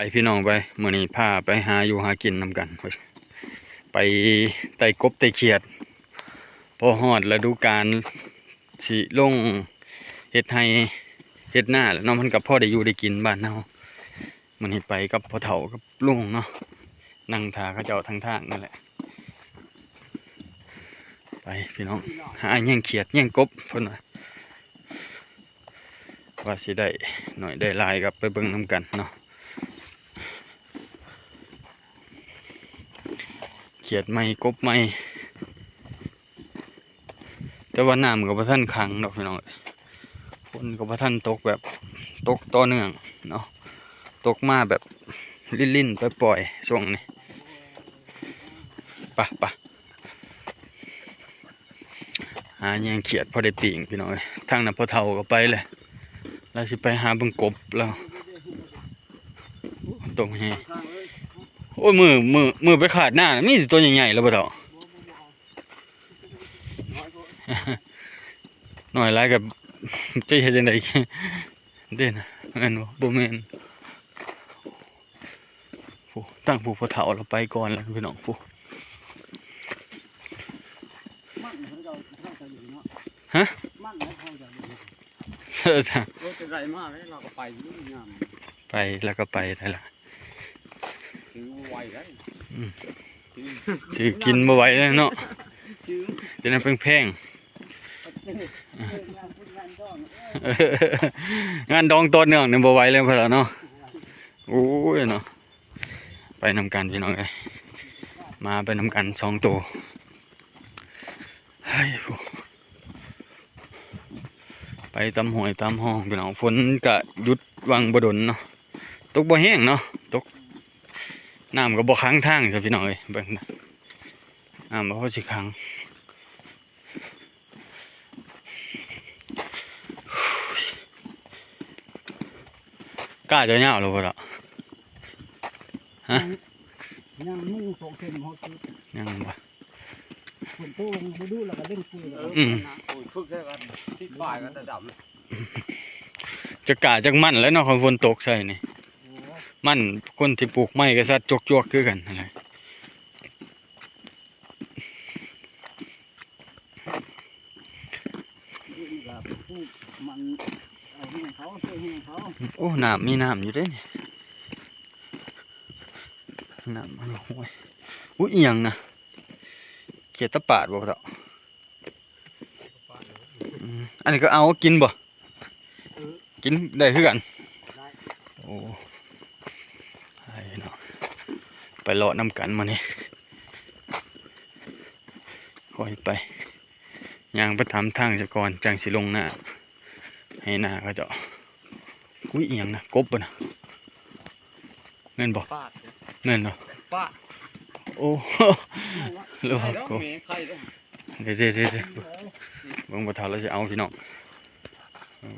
ໄປພີ່ນ້ອງ ໄປ ມື້ນີ້ພາໄປຫາຢູ່ຫາກິນນຳກັນ ໄປໄຕ່ກົບໄຕ່ຂຽດ ພໍຮອດລະດູການຊິລົງເຮັດໄຮ່ເຮັດນາແລ້ວເນາະ ມັນກໍພໍໄດ້ຢູ່ໄດ້ກິນບ້ານເຮົາ. ມື້ນີ້ໄປກັບພໍ່ເຖົ້າກັບລຸງເນາະ ນັ່ງຖ້າເຂົາເຈົ້າທາງທາງນີ້ແຫຼະ. ໄປພີ່ນ້ອງ ຫາແຍງຂຽດແຍງກົບເພິ່ນວ່າ ວ່າຊິໄດ້ໜ້ອຍໄດ້ຫຼາຍກໍໄປເບິ່ງນຳກັນເນາະ. ຂຽດໃໝ່ກົບໃໝ່ ແຕ່ວ່ານ້ຳກໍບໍ່ທັນຂັງດອກພີ່ນ້ອງເອີຍ ຝົນກໍບໍ່ທັນຕົກແບບຕົກຕໍ່ເນື່ອງເນາະ ຕົກມາແບບລິນໆ ປ່ອຍໆ ຊ່ວງນີ້. ປະ ປະ ຫາແຍງຂຽດພໍໄດ້ປີ້ງພີ່ນ້ອງເອີຍ. ທາງນັ້ນພໍ່ເຖົ້າກໍໄປແລ້ວ ລາວຊິໄປຫາເບິ່ງກົບລາວ ຕົກແຮງ. ໂອ້ຍ ມື້ ມື້ ມື້ໄປຂາດນາ ມີແຕ່ຕົວໃຫຍ່ໆ ແລ້ວພໍ່ເຖົ້າ ໜ້ອຍຫຼາຍກໍຈະເຮັດຈັ່ງໃດເດ້ນະ ແມ່ນບໍ່? ບໍ່ແມ່ນ. ຜູ້ ຕັ້ງຜູ້ ພໍ່ເຖົ້າລາວໄປກ່ອນແລ້ວພີ່ນ້ອງ ຜູ້ ມັນເຂົາເຈົ້າ ເຂົາເຈົ້າຢູ່ເນາະ ຮະ ມັນເຂົາເຈົ້າຢູ່ເນາະ ເອີ ເອີ ຈະໄດ້ມາແລ້ວ ລາວກໍໄປຢູ່ຍາມ ໄປ ລາວກໍໄປໄດ້ລະ ຊື້ບໍ່ໄຫວໄດ໋ ອືມ ຊື້ ຊື້ກິນບໍ່ໄຫວແລ້ວເນາະ ຊື້ ເປັນອັນແພງໆ. ງານດອງຕໍ່ເນື່ອງນີ້ບໍ່ໄຫວແລ້ວພຸ້ນລະເນາະ. ໂອ້ຍເນາະ ໄປນຳກັນພີ່ນ້ອງເອີຍ ໝາໄປນຳກັນສອງໂຕ. ໄປຕາມຫ້ວຍຕາມຮ່ອງພີ່ນ້ອງ ຝົນກະຢຸດຫວ່າງບໍ່ດົນເນາະ ຕົກບໍ່ແຮງເນາະ ຕົກ ນ້ຳກໍບໍ່ຂັງທາງຊະພີ່ນ້ອງເອີຍ ເບິ່ງນະ ນ້ຳບໍ່ພໍຊິຂັງ. ກ້າຈະຍາວແລ້ວບໍ່ລະ ຮະ ຍັງ ຍັງມຸງສອງເຊັນ ຍັງບໍ່? ຝົນຕົກບໍ່ດຸ ແລ້ວກໍເລັ່ງປຸຍ ອືມ ໂອ້ຍ ຄືແຕ່ວ່າຕິດປ້າຍກໍດຳ ຈັກກ້າຈັກມັນແຫຼະເນາະ ຄັນຝົນຕົກໃສ່ນີ້ ໂອ້ ມັນ ຄົນທີ່ປູກໄມ້ກໍສັດຈວກໆຄືກັນຫັ້ນແຫຼະ. ໂອ້ ນ້ຳ ມີນ້ຳຢູ່ເດ້ນີ້ ນ້ຳຫ້ວຍ. ອຸ້ຍ ອີ່ຫຍັງນະ ຂຽດຕາປາດບໍ່ເຖົ້າ? ອືມ ອັນນີ້ກໍເອົາກິນບໍ່? ເອີ ກິນໄດ້ຄືກັນ ໄດ້ ໂອ້ ໄປເນາະ ໄປເລາະນຳກັນມື້ນີ້ ຄ່ອຍໄປ ຍ່າງໄປຕາມທາງຊະກ່ອນ ຈັ່ງຊິລົງນາ ໄຮ່ນາເຂົາເຈົ້າ. ອຸ້ຍ ອີ່ຫຍັງນະ ກົບບໍ່ນະ? ແມ່ນບໍ່? ປາດ ແມ່ນບໍ່? ປາດ ໂອ້ ຫຼືວ່າກົບ ໄຂ່ເດ້ ເດ້ໆໆ ເບິ່ງບໍ່ທັນແລ້ວຊິເອົາພີ່ນ້ອງ ເອີ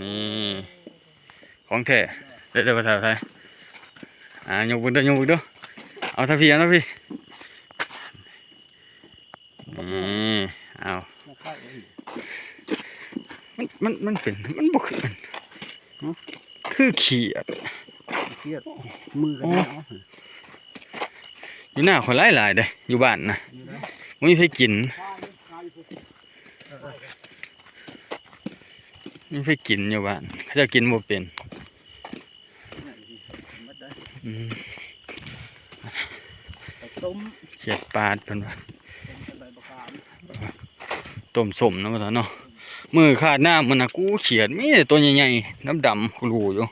ນີ້ ຂອງແທ້ ເດ້ໆ ບໍ່ທັນ ອ່າ ຍົກເບິ່ງເດີ້ ຍົກເບິ່ງເດີ້ ເອົາທາງພີ້ ເອົາທາງພີ້. ນີ້ ເອົາ ມັນ ມັນ ມັນເປັນ ມັນບໍ່ຄື ຄືຂຽດ ຂຽດ ມືກັນ ອໍ ເນາະ ຢູ່ໜ້າຂ້ອຍຫຼາຍໆເດ້ ຢູ່ບ້ານນະ ບໍ່ມີໃຜກິນ ມີໃຜກິນຢູ່ບ້ານ ເຂົາເຈົ້າກິນບໍ່ເປັນ. ອືມ ຕົ້ມ ຂຽດປາດເພິ່ນວ່າ ຕົ້ມໃສ່ໃບບັກຂາມ ຕົ້ມສົ້ມນຳວ່າຊັ້ນເນາະ. ມື້ຂາດນ້ຳມັນນະ ກູຂຽດມີແຕ່ຕົວໃຫຍ່ໆ ດຳໆ ຄູຫຼູຢູ່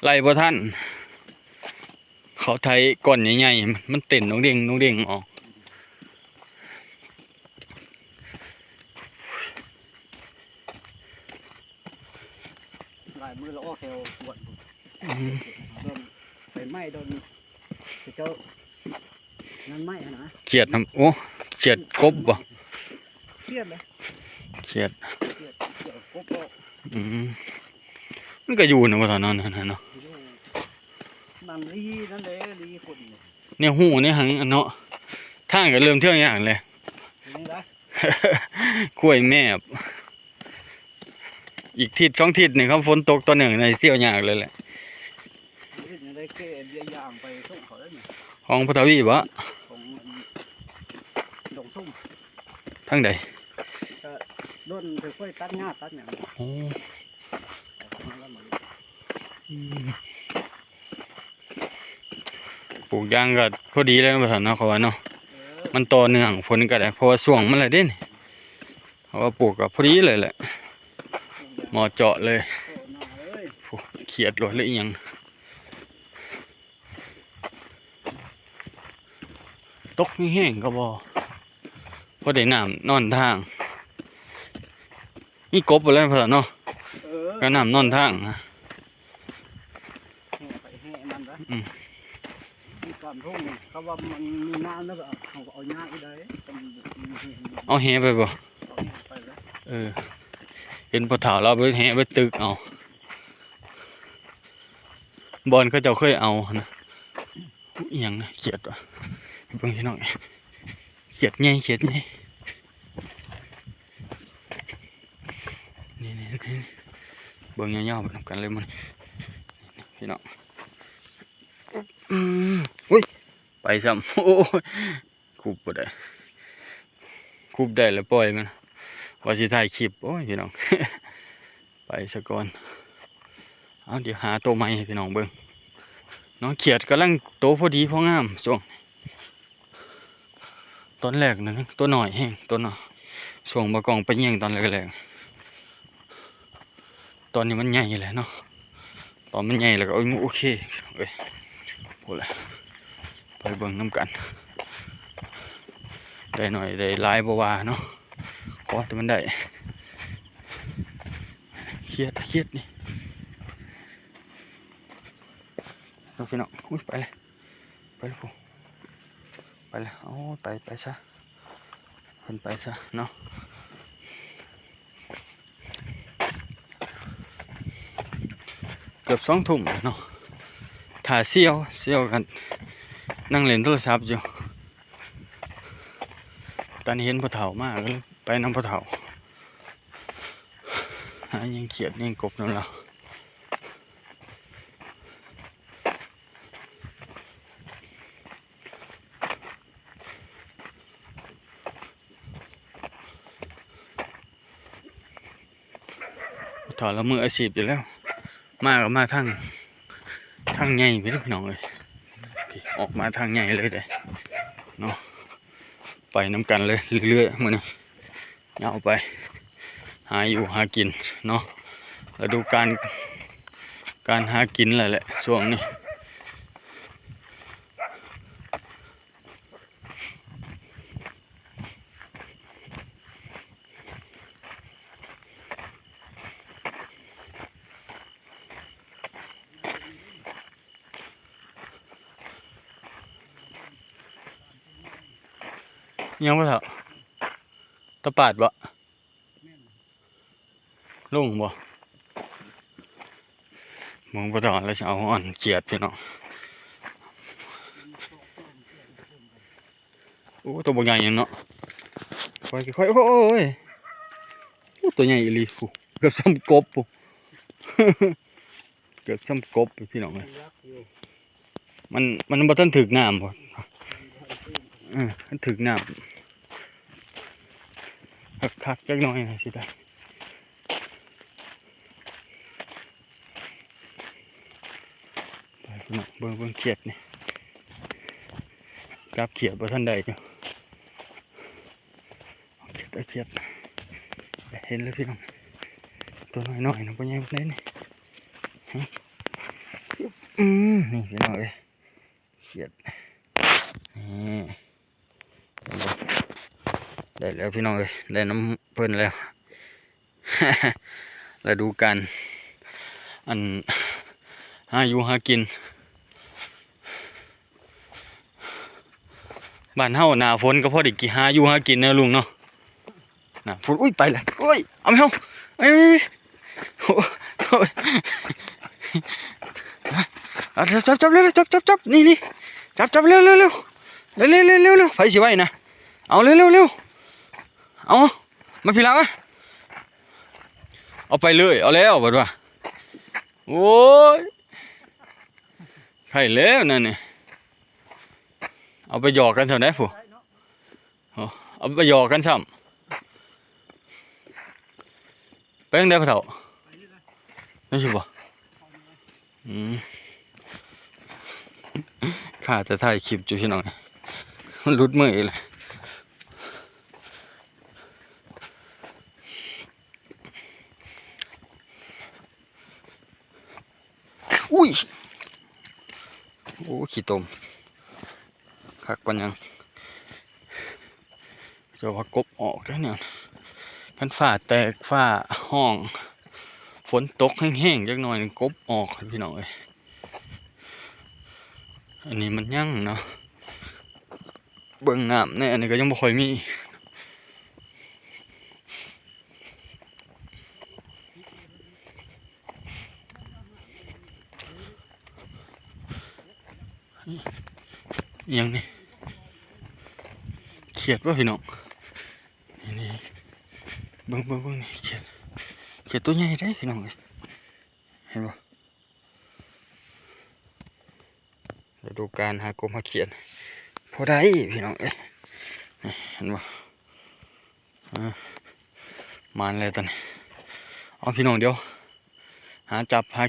ໄລ່ບໍ່ທັນ ເຂົາໄຖກ້ອນໃຫຍ່ໆ ມັນເຕັ້ນດົງເດັງໆ ອອກ. ຫຼາຍມື້ລະອອກແຖວສວນພຸ້ນ ອືມ ດອນໄຟໄໝ້ ດອນເຂົາເຈົ້ານັ້ນໄໝ້ຫັ້ນນະ ຂຽດນຳ ໂອ້ ຂຽດກົບບໍ່? ຂຽດເລີຍ ຂຽດ ຂຽດ ຂຽດກົບອອກ ອືມ ມັນກໍຢູ່ນະ ບໍ່ເທົ່ານັ້ນຫັ້ນເນາະ ຢູ່ ມັນລີນັ້ນແຫຼະ ລີຄົນ ແນວຮູ້ແນວຫຍັງເນາະ ທາງກໍເລີ່ມທ່ຽວຍາກແຫຼະ ນີ້ນະ ກ້ວຍແມບ. ອີກທິດສອງທິດນີ້ ຄັນຝົນຕົກຕໍ່ເນື່ອງນີ້ ທ່ຽວຍາກເລີຍແຫຼະ. ເຮັດຫຍັງໄດ້ແກ່ເບຍຍາງໄປສົ່ງເຂົາໄດ້ນີ້ ຂອງພຸດທະວີບໍ? ຂອງດົງທຸ່ມ ທາງໃດ? ກະດົນໄປຄ່ອຍຕັດຫຍ້າຕັດຫຍັງ. ໂອ້ ອືມ ປູກຢາງກໍພໍດີແລ້ວວ່າຊັ້ນເນາະ ເຂົາວ່າເນາະ. ເອີ ມັນຕໍ່ເນື່ອງ ຝົນກໍໄດ້ ເພາະວ່າຊ່ວງມັນແຫຼະເດ້ນີ້ ເພາະວ່າປູກກໍພໍດີເລີຍແຫຼະ ເໝາະເຈາະເລີຍ. ໂອ້ ຂຽດໂລດ ຫຼືອີ່ຫຍັງ ຕົກແຮງໆກໍບໍ່ ພໍໄດ້ນ້ຳນອນທາງ. ມີກົບບໍ່ແລ້ວເນາະ ເອີ ກໍນ້ຳນອນທາງນະ. ແຫ່ໄປແຫ່ມັນລະ ອືມ ມີການທົ່ງນີ້ ເຂົາວ່າມັນມີນ້ຳແລ້ວກໍເອົາ ເອົາຍາກຢູ່ໃດ໋. ເອົາແຫໄປບໍ່? ເອົາແຫໄປແລ້ວ ເອີ ເຫັນພໍ່ເຖົ້າລາວໄປແຫໄປຕຶກເອົາ ບ່ອນເຂົາເຈົ້າເຄີຍເອົາຫັ້ນນະ. ອີ່ຫຍັງນະ ຂຽດວະ ເບິ່ງພີ່ນ້ອງ ຂຽດໃຫຍ່ ຂຽດໃຫຍ່ ນີ້ໆໆ ເບິ່ງຍາວໆໄປນຳກັນເລີຍມື້ນີ້ພີ່ນ້ອງ. ອືມ ອຸ້ຍ ໄປຊ້ຳ ໂອ້ຍ ຄຸບບໍ່ໄດ້ ຄຸບໄດ້ແລ້ວປ່ອຍມັນ ວ່າຊິຖ່າຍຄລິບ ໂອ້ຍ ພີ່ນ້ອງ ໄປສະກ່ອນ. ເອົາ ດຽວຫາໂຕໃໝ່ໃຫ້ພີ່ນ້ອງເບິ່ງເນາະ. ຂຽດກຳລັງໂຕພໍດີພໍງາມ ຊ່ວງ ຕອນແລກນັ້ນໂຕນ້ອຍແຮງ ໂຕນ້ອຍ ຊ່ວງບ່າວກ້ອງໄປຍິງຕອນແລກໆ. ຕອນນີ້ມັນໃຫຍ່ແລ້ວເນາະ ຕອນມັນໃຫຍ່ແລ້ວກໍ ໂອເຄ ເອີຍ ພຸ້ນລະ ໄປເບິ່ງນຳກັນ. ໄດ້ໜ້ອຍໄດ້ຫຼາຍບໍ່ວ່າເນາະ ຂໍແຕ່ມັນໄດ້. ຂຽດ ຂຽດນີ້ ເນາະ ພີ່ນ້ອງ. ອຸ້ຍ ໄປແລ້ວ ໄປແລ້ວພຸ້ນ ໄປແລ້ວ. ໂອ້ຍ ໄປ ໄປຊະ ເພິ່ນໄປຊະເນາະ. ເກືອບສອງທຸ່ມແລ້ວເນາະ ຖ້າສ່ຽວ ສ່ຽວກັນ ນັ່ງຫຼິ້ນໂທລະສັບຢູ່. ຕອນນີ້ເຫັນພໍ່ເຖົ້າມາ ກໍເລີຍໄປນຳພໍ່ເຖົ້າ ຫາຍິງຂຽດຍິງກົບນຳລາວ. ເຖົ້າລາວມືອາຊີບຢູ່ແລ້ວ ມາກໍມາທາງ ທາງໃຫຍ່ໄປເດ້ພີ່ນ້ອງເອີຍ ອອກມາທາງໃຫຍ່ເລີຍເດ້ເນາະ. ໄປນຳກັນເລີຍເລື້ອຍໆມື້ນີ້ ຍາວໄປ ຫາຢູ່ຫາກິນເນາະ ລະດູການ ການຫາກິນແລ້ວແຫຼະຊ່ວງນີ້. ຍັງບໍ່ເຖົ້າ ຕາປາດບໍ່? ລົງບໍ່? ເບິ່ງບໍ່ຕ້ອງແລ້ວ ຊິເອົາອັນຂຽດພີ່ນ້ອງ. ໂອ້ ໂຕບັກໃຫຍ່ເນາະ ຄ່ອຍໆ ໂອ້ຍ ໂອ້ ໂຕໃຫຍ່ອີ່ຫຼີພຸ້ນ ເກືອບສ່ຳກົບພຸ້ນ ເກືອບສ່ຳກົບພີ່ນ້ອງເອີຍ. ມັນ ມັນບໍ່ທັນຖືກນ້ຳບໍ່? ເອີ ມັນຖືກນ້ຳຄັກໆຈັກໜ້ອຍນະຊິໄດ້. ໄປພີ່ນ້ອງ ເບິ່ງ ເບິ່ງຂຽດນີ້ ຈັບຂຽດບໍ່ທັນໄດ້ຢູ່. ຂຽດ ຂຽດ ເຫັນແລ້ວພີ່ນ້ອງ ໂຕນ້ອຍໆນະ ບໍ່ໃຫຍ່ປານໃດນີ້. ອືມ ນີ້ພີ່ນ້ອງເອີຍ ຂຽດ ນີ້ ເຫັນບໍ່ ໄດ້ແລ້ວພີ່ນ້ອງເອີຍ ໄດ້ນຳເພິ່ນແລ້ວ. ລະດູການ ອັນ ຫາຢູ່ຫາກິນ ບ້ານເຮົາໜ້າຝົນກໍພໍໄດ້ກິນ ຫາຢູ່ຫາກິນເນາະລຸງເນາະ. ໜ້າຝົນ ອຸ້ຍ ໄປແລ້ວ ໂອ້ຍ ເອົາແມ່ເຮົາ ເອີຍ ໂອ້ຍ ເອົາ ຈັບ ຈັບ ເລັວໆ ຈັບ ຈັບ ຈັບ ນີ້ ນີ້ ຈັບ ຈັບ ເລັວໆ ເລັວໆ ເລັວໆ ເລັວໆ ເລັວໆ ໃຜຊິໄວນະ ເອົາ ເລັວໆ ເລັວໆ ເອົາ ມາພີ້ລະມາ. ເອົາໄປເລີຍ ເອົາແລ້ວບັດວ່າ. ໂອ້ຍ ໃຜແລ້ວນັ້ນນີ້ ເອົາໄປຫຍອກກັນຊັ້ນໃດ໋ພຸ້ນ. ໂອ້ ເອົາໄປຫຍອກກັນຊ້ຳ. ໄປທາງໃດພໍ່ເຖົ້າ? ຈັ່ງຊີ້ບໍ່? ອືມ ຂ້າແຕ່ຖ່າຍຄລິບຢູ່ພີ່ນ້ອງ ມັນຫຼຸດມືອີກແລ້ວ. ອຸ້ຍ ໂອ້ ຂີ້ຕົມ ຄັກປານຫຍັງ. ເຈົ້າວ່າກົບອອກເດ້ນີ້ ຄັນຟ້າແຕກ ຟ້າຮ້ອງ ຝົນຕົກແຮງໆຈັກໜ່ອຍນີ້ ກົບອອກພີ່ນ້ອງເອີຍ. ອັນນີ້ມັນຍັງເນາະ ເບິ່ງນ້ຳແດ່ ອັນນີ້ກໍຍັງບໍ່ຄ່ອຍມີ. ອີ່ຫຍັງນີ້? ຂຽດບໍ່ພີ່ນ້ອງ? ນີ້ໆ ເບິ່ງໆໆ ນີ້ຂຽດ ຂຽດຕົວໃຫຍ່ເດ້ພີ່ນ້ອງເອີຍ ເຫັນບໍ່? ລະດູການຫາກົບຫາຂຽດ ພໍໄດ້ພີ່ນ້ອງເອີຍ ນີ້ເຫັນບໍ່? ເອີ ມານແລ້ວຕອນນີ້. ເອົາພີ່ນ້ອງ ດຽວຫາຈັບຫາ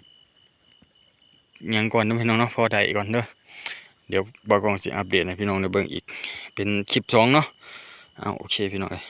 ຫຍັງກ່ອນເດີພີ່ນ້ອງເນາະ ພໍໄດ້ກ່ອນເດີ. ດຽວບ່າວກ້ອງຊິອັບເດດໃຫ້ພີ່ນ້ອງໄດ້ເບິ່ງອີກ ເປັນຄລິບສອງເນາະ. ເອົາ ໂອເຄພີ່ນ້ອງເອີຍ.